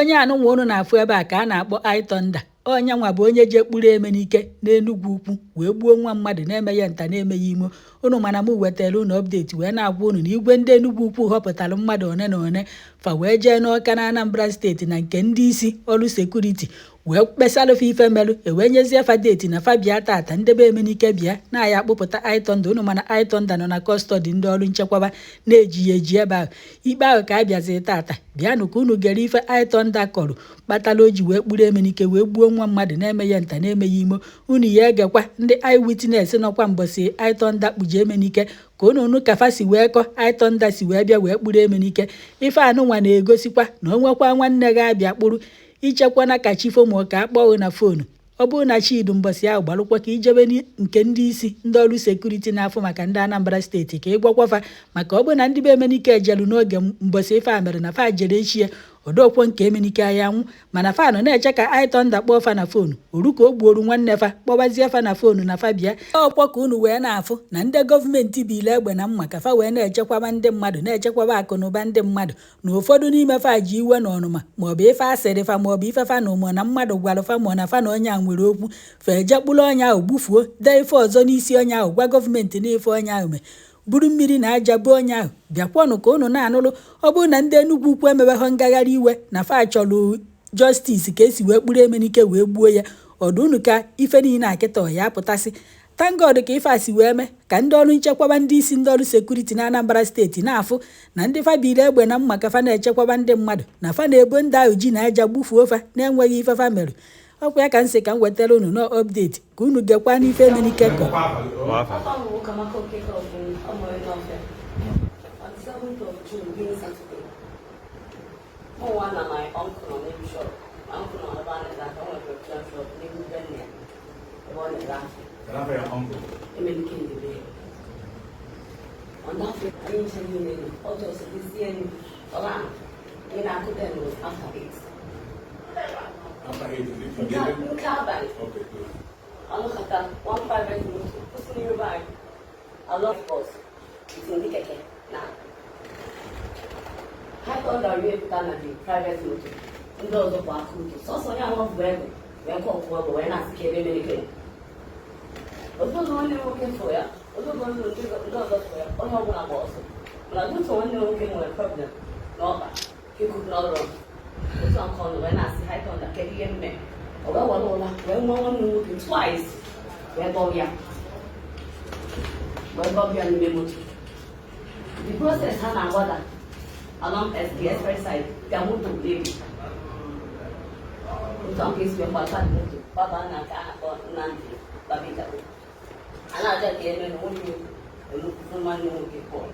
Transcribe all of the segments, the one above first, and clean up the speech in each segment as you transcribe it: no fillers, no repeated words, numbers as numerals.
Onye anụnwa unu na-afụ ebe a ka a na-akpọ iThunder. Onye nwa bụ onye je kpuru Emenike n'Enugwu Ukwu wee gbuo nwa mmadụ na-emeghị nta na-emeghị imo. Unu mana m wetara unu update wee na-agwa unu na igwe ndị Enugwu Ukwu họpụtara mmadụ one na one fa wee jee n'Ọka na Anambra Steeti na nke ndị isi ọrụ security wee kpesalụfa ife melụ, ewee nyezie fa date na fa bịa tata ndebe Emenike bịa na ya akpụpụta iThunder. Unu mana iThunder nọ na custody ndị ọrụ nchekwaba na-eji ya eji ebe ahụ. Ikpe ahụ ka a bịazi tata. Bịanụ ka unu gere ife iThunder kọrọ kpatara o ji wee kpuru Emenike wee gbuo nwa mmadụ na-emeghị nta na-emeghị imo. Unu ya egekwa ndị eyewitness nọkwa mbọsị iThunder kpuje Emenike ka unu nụ ka fa si wee kọ iThunder si wee bịa wee kpuru Emenike. Ife anụnwa na-egosikwa na o nwekwa nwanne gị abịa kpụrụ ichekwana ka chifo ma ka akpọghị na phone. Ọ bụrụ na Chidu mbọsị ahụ gbalụkwa ka ijebe nke ndị isi ndị ọrụ security na-afụ maka ndị Anambra Steeti ka ị gwakwafa, maka ọ bụrụ na ndị be Emenike jelu n'oge mbọsị ife a mere na fa jere echie odokwo nke Emenike ya anwụ, mana fa nọ na-eche ka iThunder kpọọ fa na phone oru ka o gbuoru nwanne fa kpọbazie fa na phone na fa bịa. Ọkwọ ka unu wee na-afụ na ndị gọọmenti bile egbe na mma ka fa wee na-echekwaba ndị mmadụ, na-echekwaba akụ na ụba ndị mmadụ, na ụfọdụ n'ime fa ji iwe na ọnụma maọbụ ife asịrị fa maọbụ ife fa na ụmụ na mmadụ gwara fa ma na fa na onye a nwere okwu, fa eje kpụrụ onye ahụ gbufuo, dee ife ọzọ n'isi onye ahụ, gwa gọọmenti na ife onye ahụ mee, buru mmiri na aja bụ onye ahụ. Bịakwanụ ka unu na-anụrụ. Ọ bụrụ na ndị Enugwu Ukwu emebeghọ ngagharị iwe na fa chọrọ justice ka esi wee kpụrụ Emenike wee gbuo ya, ọdụ unu ka ife niile akịta ya apụtasị. Thank God ka ife a si wee mee ka ndị ọrụ nchekwaba, ndị isi ndị ọrụ security na Anambra Steeti na-afụ na ndị fa biri egbe na mma ka fa na-echekwaba ndị mmadụ, na fa na-ebo ndị ahụ ji na aja gbufuo fa na-enweghị ife fa mere. Ọkwa ya ka m sị ka m wetara unu nọ update ka unu gekwa n'ife Emenike kọ. Papa m bụ Kamaka Okeke of Omoyo Nawfia. On the 7th of June, being Saturday, mụnwa na my uncle nọ n'elu shop. My uncle nọ ebe a na-ere aka, o nwere petrol shop n'ihu be nne ya, ebe ọ na-ere afọ. Can I your uncle? Emenike Ndebe. On that day, anyị nche niile nọ, ọ just dịzie elu, around, ihe na-akụ then was after 8. After 8, is it? Nke abalị. Okay, good. Ọnụkọta one private motor kwụsị n'iru be anyị, along bus with ndị keke na ha thunder wee pụta na the private motor, ndị ọzọ bụ aka moto, sọsọ onye ahụ bụ egbe wee kọ ọkụ egbe wee na-asị ka ebe Emenike nọ. Ozugbo nwanne m nwoke fụrụ ya, ozugbo ndị ọzọ fụrụ ya, onye ọbụla gba ọsọ, mana due nwanne m nwoke nwere problem n'ọkpa, he could not run. Otu a nke ọ nọ wee na-asị, "High Thunder, kedu ihe mme?" O wee were ụla wee nwa nwanne m nwoke twice, wee dọọ ya, wee dọọ ya n'ime moto. The process ha na-agbada along the express side ka moto mebi. Otu a ka esi wee gbata the moto gbaba na nke a na-akpọ Nnamdi Babita. A na-aja ka eme na nwoke emekwu nwanne m nwoke Paul.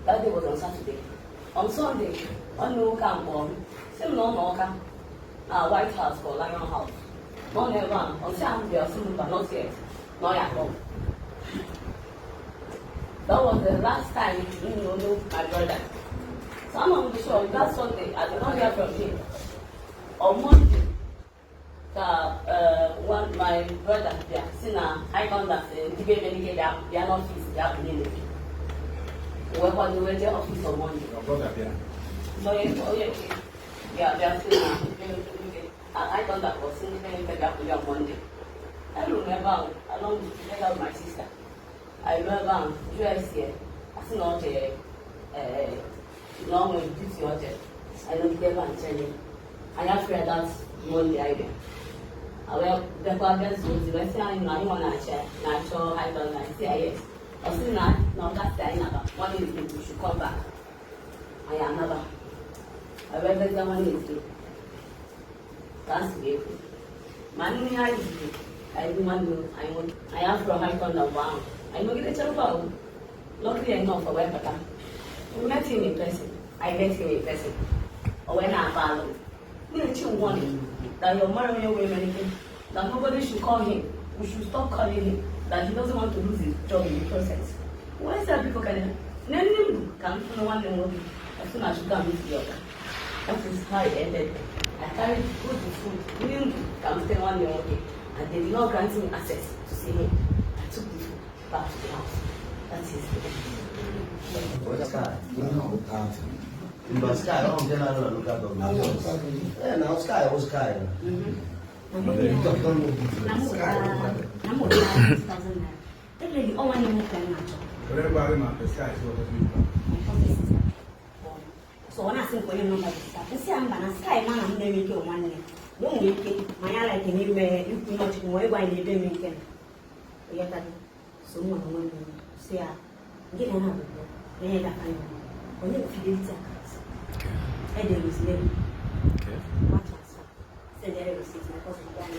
That day was on Saturday. On Sunday, nwanne m nwoke ahụ kpọrọ m sị m na ọ nọ Ọka na White House ka Lion House, na ọ nọ ebe ahụ. Ọ sị ahụ bịa, sị m mba, not yet, na ọ ya akpọ m. That was the last time m know my brother. So I'm on the show that Sunday, I did not hear from him. On Monday ka one my brother bịa si na iThunder sị ndị be Emenike bịa, bịa n'ọfịs, bịa bụ niile wee kwado wee jee ọfịs on Monday. Your brother there. Onye bịa bịa sị na iThunder kpọ sị ndị be Emenike bịa bụ ya on Monday. Eruru m ebe ahụ along with together with my sister. Anyị ruo ebe ahụ jụọ esi ya, asị na ọ jere na ọ nwere duty ọ jere. Anyị nọgide ebe a nchenye anyị afọ ya. That Monday anyị bịa wee bịakwa bịa zuo ozi wee sị anyị na anyị nwa na-achọ na-achọ iThunder. Anyị sị ya yes. Ọ sị na na ọ gasị anyị naba Wednesday, we should come back. Anyị anaba. Anyị wee bịazie Wednesday ka a si wee kwu ma nri anyị zuru anyị bụ nwanne anyị nwoke. Anyị afụrọ iThunder mgbe ahụ. Anyị nọgide cherekwa ahụ. Luckily enough, o wee bata. We met him in person. I met him in person. O wee na-akpa alụ na-echi warning that your mara onye wee Emenike, that nobody should call him, we should stop calling him, that he doesn't want to lose his job in the process. Wee sị, biko, ka na nne m bụ ka m fụrụ nwanne m nwoke. Ọ sị na should go and meet the oga. That is how it ended. I carried both the food, nne m bụ ka m fute nwanne m nwoke, and they did not grant me access to see him. I took the food back to the house. That is the end. Mba, Sky, ọ nke na-arụ na local government. Eh, na Sky bụ Sky. You don't know Na difference. m wetara 2000 naira. Definitely, ọ nwanne m nwoke m na-achọ. Were gwa gị ma Sky si ọtụtụ ibu. My cousin sister. So ọ na-asị m ka onye nọmba gị sita. Nsị ya mba, na Sky ma na m na-enwe ike nwanne na o nwere ike ma ya like n'ime ikwu ihe ọchịkwu ma ịgwa anyị na ebe m nke na ịghọtago. So m nwere onwe m si ya gị na na-abụ na ihe gafa ya onye m Fidelity account edere his name. One transfer, send the receipt. My cousin gwa m,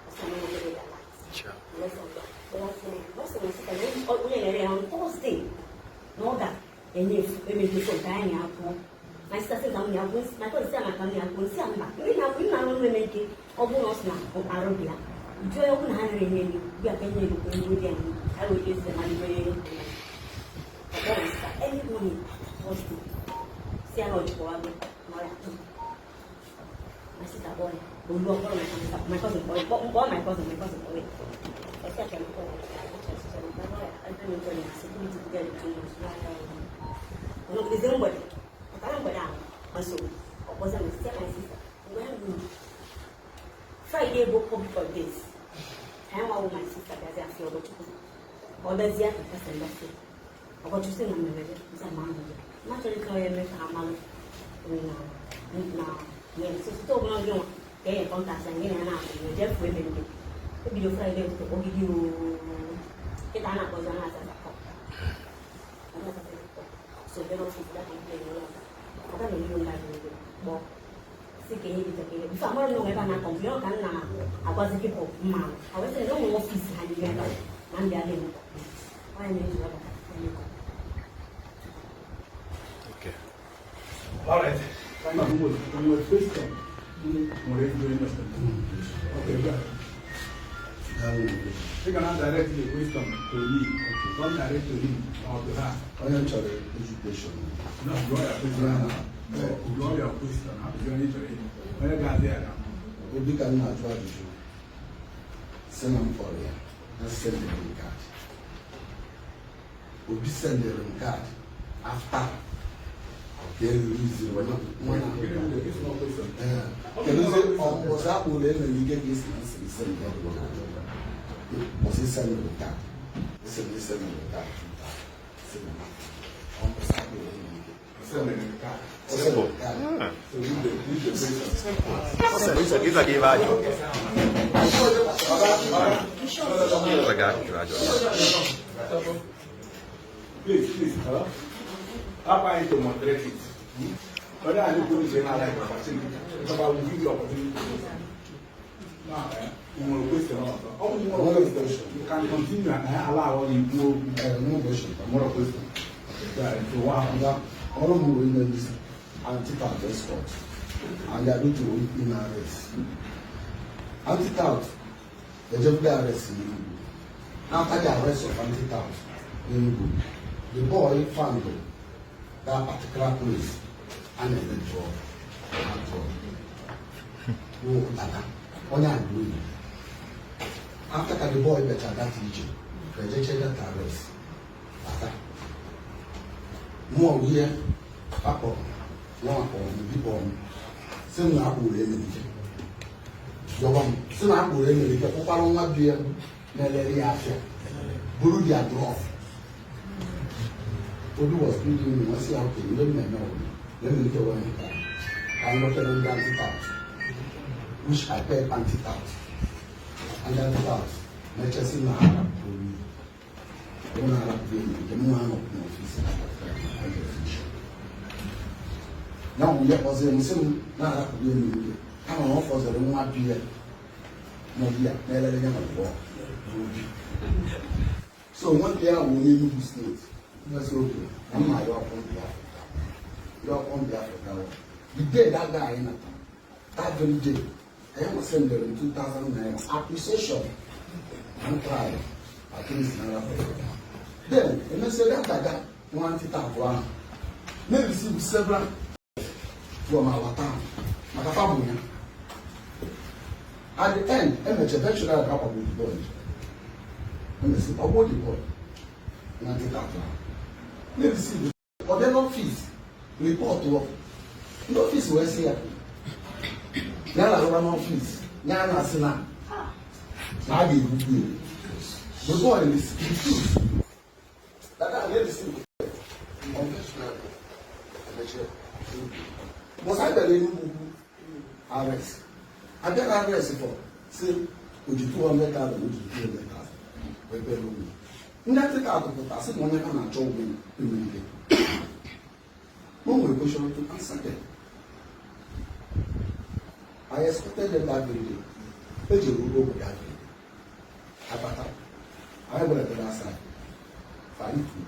ọsọ m nwoke dị ala. Onye na-ere ya on Thursday na ọ ga-enye emepe phone ka anyị na-akwụ. My sister sị ka m na-akwụ, my cousin sị na ka m na-akwụ. Nsị a mba, ndị na-akwụ nna arụ eme ike. Ọ bụrụ na ọ sị na arụ dị ya, jụọ ya, ọbụ na ha nere enye ego bịa ka enye ego ka ego dị anyị ha wee ezi na ndị ọkpọ. My sister early morning Thursday si ya na ọ jikọwago na ọ ya atụ. My sister kpọọ ya olu ọkpọrọ my cousin, my cousin kpọọ ya, kpọọ my cousin, my cousin kpọọ ya. Ọsị a chọrọ kpọọ ya security get too much. Ọnọgidezi mgbede ọkara mgbede ahụ ọsọ ọkpọzi my sister, my sister mgbe ha ruru Friday bụ public holidays. Anyị nwawo my sister bịazi afịa Ọgọchukwu ọ bịazie kasị mbasị Ọgọchukwu sị na mmemme nsa ma ahụ na chọrọ ka ya eme ka ha malụ na na so site ọbụla gị nwa ka enye contact anyị na ya na-abụ na jefu eme ndị ebido Friday ụtụtụ kpọgide ooo kịta a na-akpọzi ọ na-aza akọ so bịa n'ọfịs bịa complain n'ụlọ ọga na onye nga ego kpọọ si ka ihe dịka ka ihe bifo amara na onwe ebe a na-complain ọ ka m na-agwazi people mma a wee sị na ụmụ ọfịs ha n'ime ebe a na ndị a na-eme onye na-eji ọbata eme. Okay. All right. Thank you. Nwere question? Nwere ezigbo innocent. Okay, go ahead. You can direct the question to me. Okay. Don't direct to him or to her. Onye m chọrọ education. No, draw your question. Draw your question. Hapụzi onye chọrọ ịjụ. Onye ga-aza ya na. Obi ka m na-ajụ ajụjụ sị na m kpọrọ ya na sendịrị m card. Obi sendịrị m card after ka eririzi nwa na. It's not question. Kedụzi ọzọ akpụrụ emere ike ka esi na nsị sendịrị ọsị sendịrị card sị na sendịrị card sị na ọsị akpụrụ emere ike. Send me the card. Ọ sendịrị card. So read the question. Ịza gị ebe ajọ. Ịza gị ajụjụ ajọ. Please, please, hello? How are you to moderate it? Whether I look at it, I like opportunity. But I will give you opportunity to do so. Now, you want a question also. Oh, you want a question. You can continue and I allow all you go. No question. More question. Okay, go ahead. So what happened? Nga ọrụ m bụ ime ndị anti-tout escort and they are going to ime arrest anti-tout. Ejebugo arrest n'Enugu. After the arrest of anti-tout n'Enugu, the boy found that particular place a na-eme drug na drug wụ dada onye Agụiyi. After ka the boy mechara that ije ejeche that arrest bata, mụọ ihe akpọrọ nwa akpọrọ m bikpọrọ m sị m na akpụrụ Emelike yọba m sị na akpụrụ Emelike kpụkwara nwa bi ya na-elere ya afịa buru dia drug. Obi was pleading me, wọ́n sì okay ilé mi na-eme ọ̀gbìn Emelike wọ́n yẹn ká ka m lọkẹ́ ndị anti-tout, which I paid anti-tout and anti-tout na-echesi na ha rapụrụ ọ na arapụrụ Emelike mụ anọ n'ọfịs na ya nwụ ya kpọziri m sị m na-arapụrụ Emelike kama na ọ fọziri nwa bi ya nọ ya na-elere ya na pụọ n'obi. So nwoke ya wụ onye Enugu Steeti nwesị oge na mma ya ọkụ ndị Afrịka ya ọkụ ndị Afrịka wụ the day that guy nata, that very day ka ya sendere m 2000 naira appreciation and try at least naira. Then emesịa that dada nwa nkịta abụọ ahụ na-receive several from our town maka family ya. At the end emecha eventually akwagbu the boy, emesi ọgbọ the boy nwa nkịta abụọ ahụ na-receive ọ bịa n'ọfịs. Report ndị office wee sị ya ya na-arụba n'office ya na-asị na a ga-egbukwu ya. The boy is refused. That guy made the scene. Unfortunately, but I bịara Enugu Ukwu arrest. Abịara arrest for say oji 200,000, oji 200,000 wee bịara ugwu. Ndị Afrịka atụpụta sị na onye ha na-achọ ugwu Emenike. O nwere question to answer them. I expected them that very day. Ejere ugbo bụ that very day. Abata. Anyị gwara ebe asa. Faritu.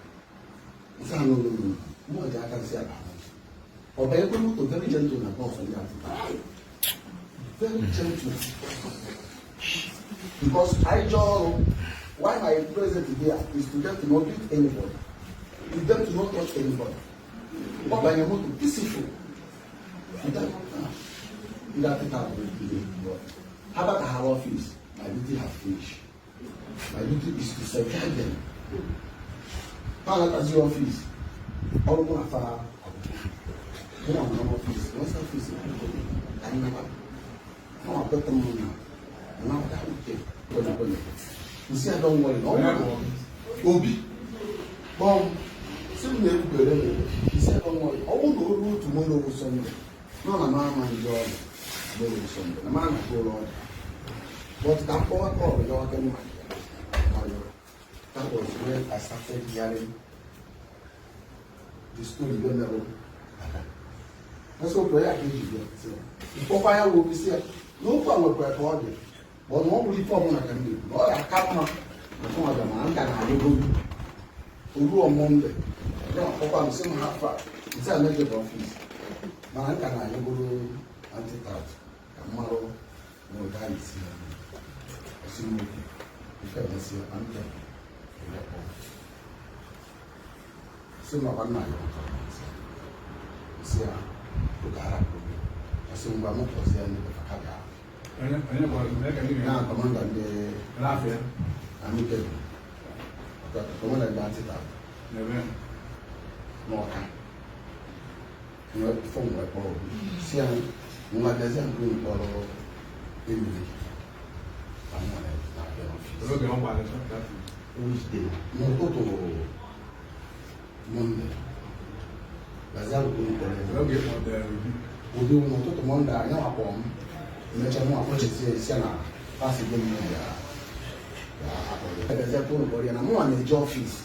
Nsị ha no no no. Mụ ji aka nsị aba. Ọ banyekwa moto very gentle na bus ndị Afrịka. Very gentle. Because I ọrụ, why my present here is to them to not beat anybody. To them to not touch anybody. Ọ banye moto peaceful. Without ndị Afrịka bụ ndị ha bata ha office, my duty have finished. My duty is to safeguard them. Ha anatazi office, ọrụ mụ na fa akwụkwọ. Mụ na nọ n'office, once office ka anyị naba. Ha ma kweta m na anabata oke kwene kwene. Nsị ya don't worry, na ọ bụrụ obi kpọọ m sị m na-ekwubere m, nsị ya don't worry, ọ bụrụ na o ruo otu nwere owu Sunday nọ na m ama nje ọrụ nwere owu Sunday na m anakọ ụlọ ọrụ, but ka m kpọwa call ya ọkẹ mma. That was when I started hearing the story wey mere nsọ ya ka eji bịa mkpọkwa ya wụ obi si ya na okwu a nwekwara ka ọ dị, but na ọ bụrụ ife ọbụla ka m na-ekwu na ọ ga-aka mma na tụnwabịa ma m ka na-arịgo oruo Monday ya akpọkwa m sị m ha fa nsị a mejebe office, mana m ka na-arịgoro anti-tout ka m marụ na ụda isi ya osi m okwu ife mesịa ante sị m ọkwa nna ya nsị ya oge arapụrụ ọsị ngwa m kpọzie ndị ka bịa na commander ndị army table, commander ndị anti-tout n'Ọka phone wee kpọrọ obi si ya nwa bịazie nke unu kpọrọ Emily ka m nwere na-abịa n'office. Which day? N'ụtụtụ Monday, bịazie nke unu kpọrọ Emily obi n'ụtụtụ Monday anyị wakpọ m emechaa mụ akpọchizie isi na pasị gị m ya bịazie nke unu kpọrọ ya na mụnwa na-eje office,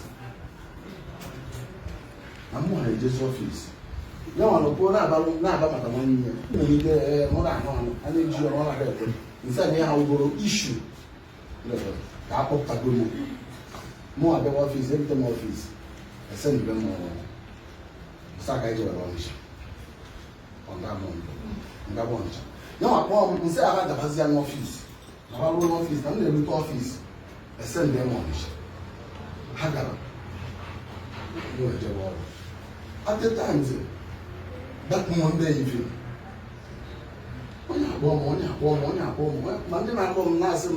na mụnwa na-ejezi office ya nwa nọkwuo na-aba na-aba maka nwanne ya nwere ike mụ na-ahụ ahụ a na-eji ọrụ ọ na-abịa ekwe nsị na ya ha wugoro issue ka a kpọpụtago m mụ abịawa office ebute m office esendịbe m sa ka anyị jewere Ọnịsha ngaba Ọnịsha ya nwa kpọọ m nsị aha gabazia n'office na ha ruo n'office na m na-erute office esendị m Ọnịsha ha gara mụ ejewe ọrụ. At the times that Monday evening, onye akpọ m, onye akpọ m, onye akpọ m, ma ndị na-akpọ m na-asị m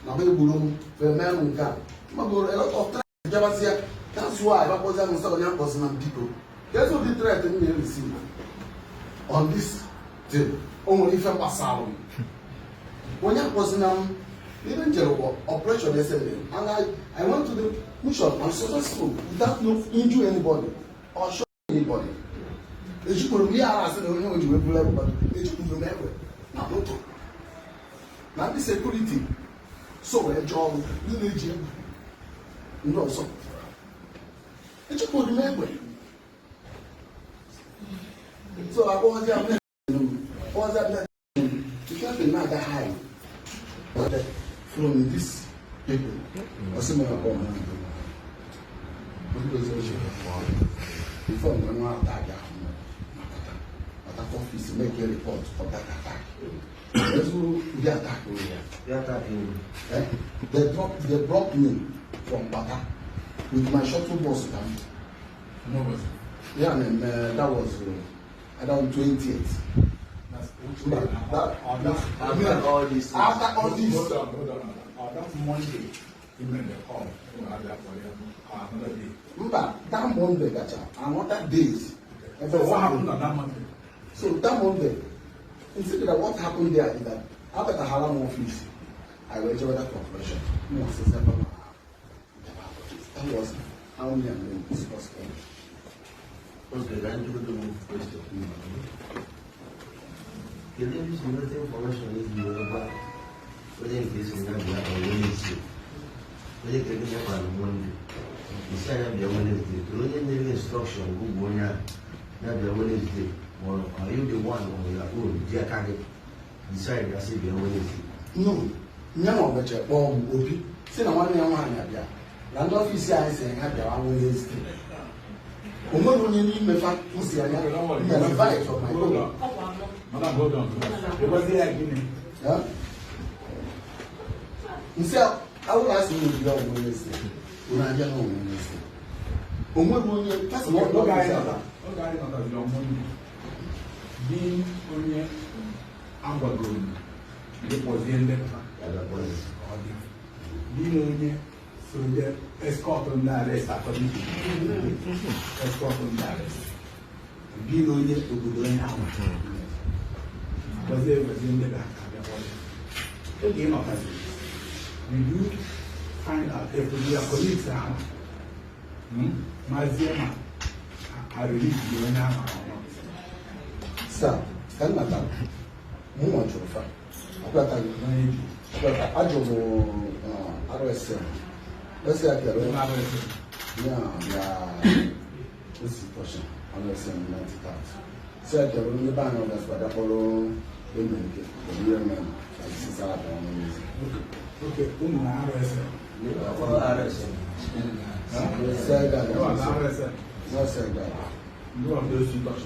na ha egburu m fee m nke a magoro a lot of threats bịabazịa. That's why agbakpọzia m nsọ onye akpọzi na m biko kedu ụdị threat m na-receive on this thing. O nwere ife gbasara m onye akpọzi na m even jere bụ operation yesterday and I went to the mission and successful without no injure anybody or show anybody. Ejikwuru m ihe ara asị na onye o ji wee buru egbe, ejikwuru m egbe na moto na ndị security so wee jee ọrụ ndị na-eji egbe ndị ọzọ ejikwuru m egbe so akpọghọzi m akpọghọzi m nke afọ na-aga high from this people ọsị m akpọ m ndị ọzọ ji before mgbe nwa attack ahụ na office make a report of that attack. Ezuru ụdị attack ya. Eh? They dropped me from Bata with my shuttle bus down. Yeah, and that was around 20th. After all this. After all this. Hold on, hold on. On that Monday, you made the call. Another day. Mba, that Monday gacha, another days. So what happened on that Monday? So that Monday, instead of what happened there is that after the Haram office, I went to that confession. That was how me and them discussed it. Okay, then do the move question. Kedu ebe isi nweta information iji wee gwa onye nke isi ya bịa on Wednesday, onye nke gị bịakwa na Monday, isi anya bịa Wednesday, kedu onye nyere instruction gụgụ onye ahụ ya bịa Wednesday, ma ọ are you the one on your own ji aka gị decide ya sị bịa Wednesday? No, nyanwa mechara kpọọ m Obi si na nwanne ya nwaanyị abịa na ndị ọfisi anyị si ha bịawa Wednesday. O nwere onye n'ime fa kwụsị anya invite of my Hold own. on. Madam, hold on. It was there again. Yeah? Nsị awụrụ asị m obi ọgwụ Wednesday, unu abịa na Wednesday. O nwere onye pasị na Oge anyị ọfisi nọta, oge anyị nọtaziri on Monday, being onye agwagoro m gị kpọzie ndị fa Ya bịa Wednesday. ka ọ dị. Being onye so ndị escort ndị arrest according to escort ndị arrest. Being onye obodo onye ahụ. Kpọzie kpọzie ndị be ha ka bịa kpọzie. Oge ị nọtaziri, did you find out if your colleagues ahụ mazie ma a release onye ahụ or not? Sir, ka m natara, mụnwa jụrụ fa. Akwataghị. Onye ji. Akwata, ajụrụ m RSM. Esi ya kere Onye arrest. ya ya osi portion RSM 90,000. Si ya kere onye be anyị ọ gasịkwa bịa kpọrọ enyi nke ihe mere na isi sara bịa ọnụ n'ezi. Okay, unu na RSM. Ọ kpọrọ RSM. Sell that. You are na RSM. No sell that. You are those two touch.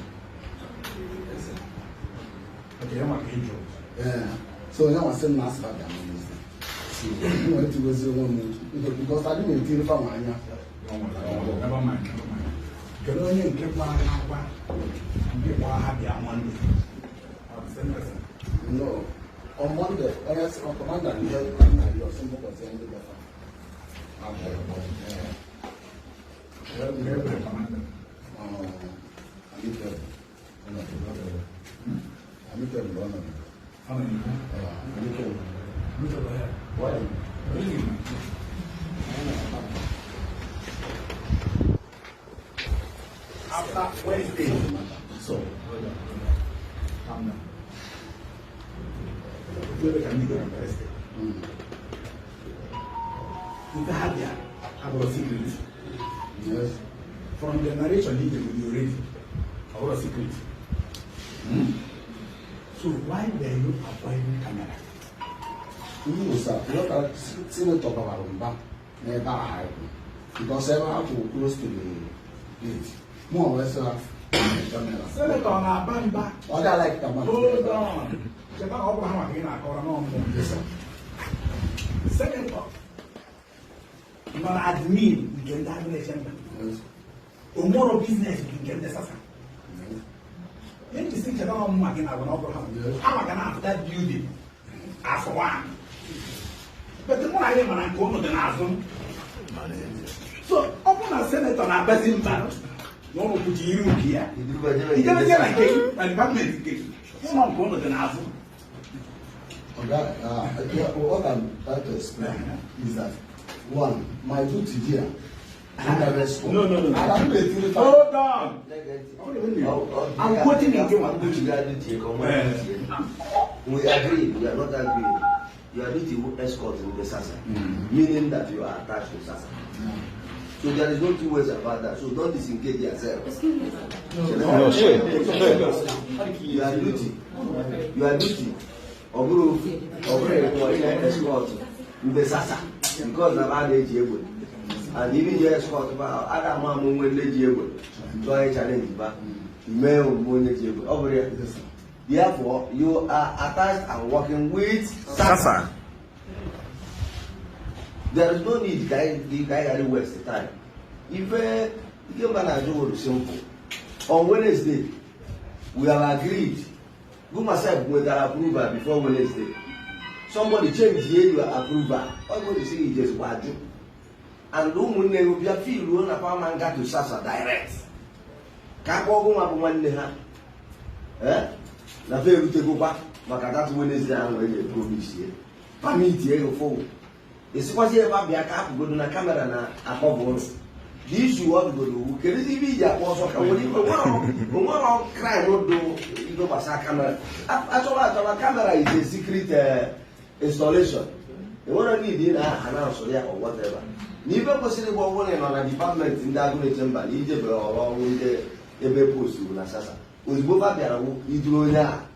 Okay, ya maka ịjụ. Yeah. So ya nwasị m na asịba bịa ọnụ n'ezi. M nwere tigozi onwe m because adị m etiri fa nwa anya. Don't worry, don't worry. Never mind, never mind. Kedu onye nke gbara agwa nke gbara ha bịa Monday? Ọ the same person. No. On Monday, onye sị on commander ihe nna ya ọsị m ụbọchị ndị befa. Nke ebere commander. Amikel. Amikel bụ ọnọdụ. Ọ nọ n'ihu. Amikel. Amikel ya. Why? Really? After Wednesday. So, Hold on, hold on. Calm down. Otu ebe ka ndị gara Wednesday. Nke ha bịa abụrụ secret. Yes. From the narration he gave you already, ọ bụrụ secret. So why were you avoiding camera? No, sir. What senator babara mba n'ebe ahụ anyị kwụ. Because ebe ha kwụ close to the gate. Mụ onwe sị ha camera. Senator ọ na-aba mba. Ọ dị like ka mmadụ. Hold on. Cheta na ọ bụrụ ha maka ị na-akọrọ n'ọmụmụ. Yes, sir. Senator nọ na admin nke ndị agụ na-eche mba. Yes. Omoro business bụ nke ndị sasa. Yes. Ihe njisi ncheta na ọmụma gị na-agwa na ọ bụrụ ha Yes. ha maka na-apụta building as one. But mụ na gị mara nke ụnụ dị n'azụ. So ọ bụrụ na senator na-abazi mba na ụnụ kwuchi iru nke ya. Ijebezie na nke gị na department nke gị. Ụlọ nke ụnụ dị n'azụ. Oga, yeah, what I'm trying to explain is that one, my duty here, under escort. No. I don't dey Hold on. I'm quoting nke nwa. We agree, we are not agreeing. You are duty escort in the SASA, meaning that you are attached to SASA. So there is no two ways about that. So don't disengage yourself. Excuse me, sir. No, sure. You are duty. You are duty. Ọ bụrụ ịkpọ escort mgbe SASA because na a na-eji egbe and even your escort ba a ga-ama ama onwe ndị ji egbe chọọ challenge ba mee omume onye ji egbe ọ bụrụ ya. Therefore, you are attached and working with SASA. There is no need ka anyị ghara waste time. Ife ihe mba na-ajụ wuru simple. On Wednesday, we have agreed. Go myself nwetara approval before Wednesday. Somebody change here your approval. All go to say is waju. And ụmụnne gị bịa filuo na Pamanga to SASA direct. Ka akpọ ọgụ nwa bụ nwanne ha na fa erutegokwa maka that Wednesday ahụ e na-epromise ya permit ego fụ esikwazi ebe a bịa ka apụgodo na camera na akọbụ ụlọ. The issue ọ dụgoro ugwu, kedu ibe iji akpọ ọsọ ka nwere ibe onwero crime dụ ibe gbasara camera? Achọba achọba, camera is a secret installation. Enwere need ị na-announce ya or whatever. Na ibe kwesịrị ịgba ọbụla ị nọ na department ndị agụ na-eche mba na ijebe ọrụ ọrụ ndị ebe post na sasa ozugbo fa bịara wụ iduru onye a.